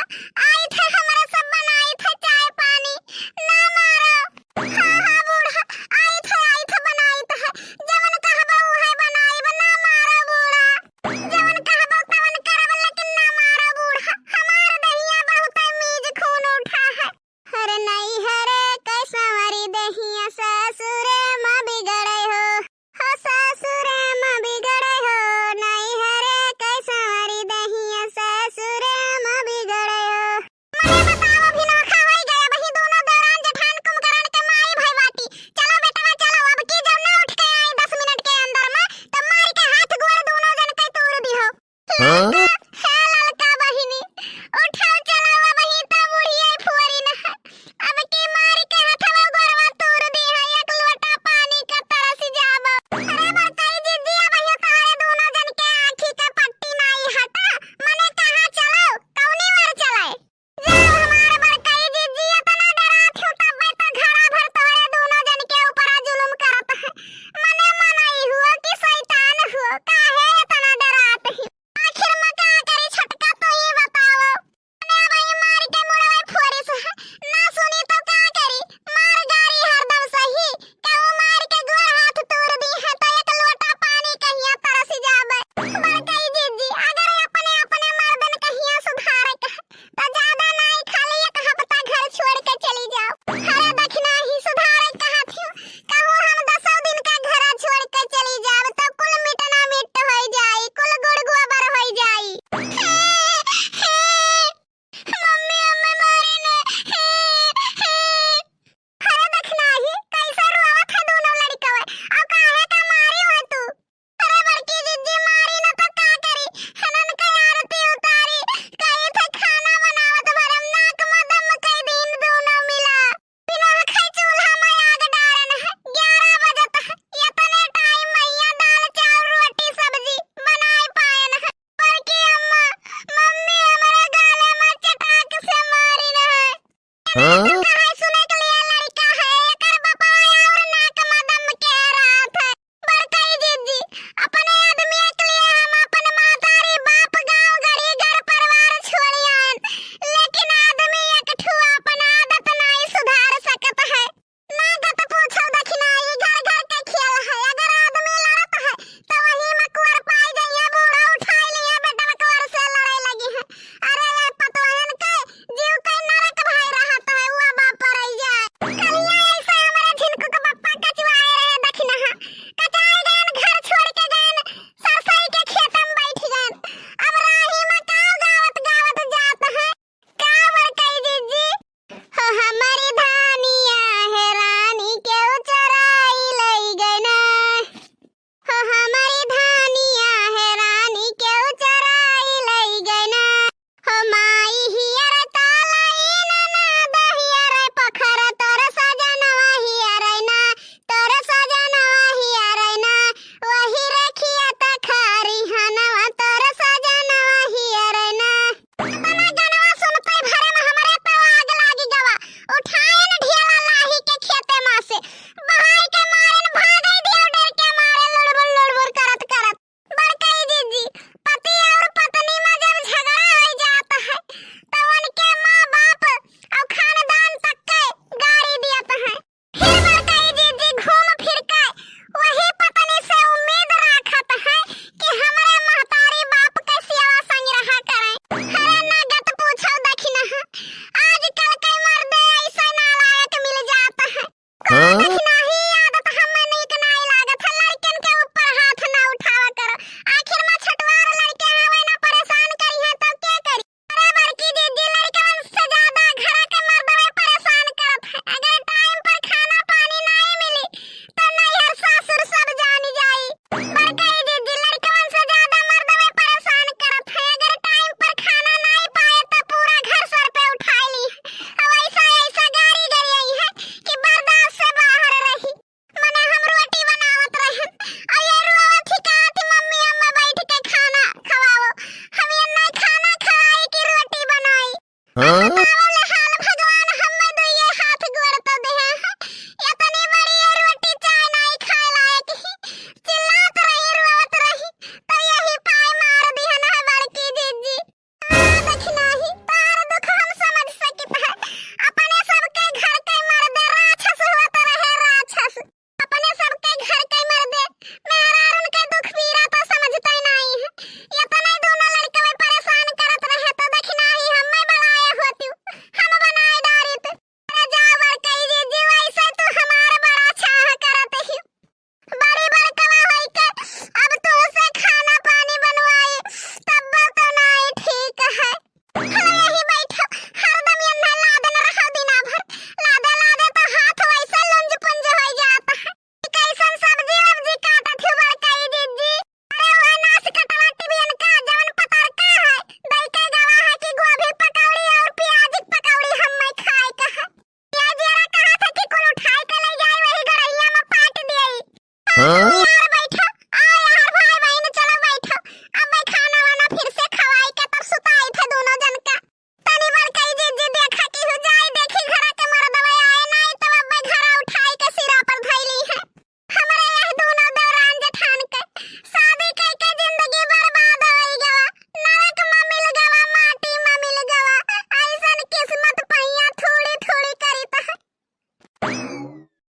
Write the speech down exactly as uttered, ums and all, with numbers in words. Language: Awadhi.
आइत है, हमरे सब बनाइत है चाय पानी, ना मारो। हाँ, हाँ बूढ़ा, आइत है, आइत है, बनाइत है, जवन कहबो उहे बनाइब, ना मारो बूढ़ा। जवन कहबो तवन करब, लेकिन ना मारो बूढ़ा, हमार दहिया बहुत मीज खून उठा है। हर नैहरे के संवरी दहिया ससुरे म बिगड़े हो, हो ससुरे म बिगड़े हो, नैहरे के संवरी दहिया ससुरे म बिगड़े हो। मने बताओ, अभी नोखा होई गया, वही दोनों देवरान जेठान कुंभकर्ण के माई भाई बाटी। चलो बेटवा चलो, अब की जब ना उठ के आई दस मिनट के अंदर में, तो मार के हाथ गोड़ दोनों जन के तोड़ दी हो। हाँ? ललका, हे ललका बहिनी, उठाओ चलाओ, अबही त बुढ़िया फुअरी न है। अब की मार के हथवा गोरवा तोड़ दी है, एक लोटा पानी का तरस जाबो। अरे बड़काई जिज्जी, अबही तोहरे दोनों जन के आँखी के पट्टी नाई हटा, मने कहाँ चलाओ, कौनी ओर चलाए? जाओ हमार बड़काई जिज्जी, इतना डरात हो तब्बे तो घड़ा भर तोहरे दोनों जन के ऊपरा जुलुम करत है। मने मनई हुओ कि शैतान हुओ, काहे इतना डरात ही? आखिर में का करी छोटका, तू ही बताओ। मने अब ई मार के मुड़वे फोरिस है, ना सुनी तो का करी? मार गारी हरदम सही, कहूँ मार के गोड़ हाथ तोड़ दी है तो एक लोटा पानी कहिया तरस जाबे। बड़काई जिज्जी, अगर अपने अपने मर्दन कहिया सुधारे के है, तो ज्यादा नाई, खाली एक हफ्ता घर छोड़ के चली जाओ। अरे दखिना ही सुधारे कहा थियो, कहूँ हम दसों दिन का घर छोड़ के चली जाब तो कुल मिटना मिट होई जाई, कुल गुड़ गोबर होई जाई। हे, हे, मम्मी हमें मारी ने, हे, हे। अरे दखिना ही, कैसे रोवत है दोनों लड़कवे? और काहे का मारी हो तू? अरे बड़की जिज्जी, मारी न तो का करी? हनन के आरती उतारी, कही थे खाना बनावत भरम नाक में दम कई दिन दोनों मिला। बिना खाई चूल्हा में आग डारन है, ग्यारह बजत है, इतने टाइम मैया दाल चाउर रोटी सब्जी बनाए पायन है। बड़की अम्मा, मम्मी हमरे गाले में चटाक से मारिन है। हाँ?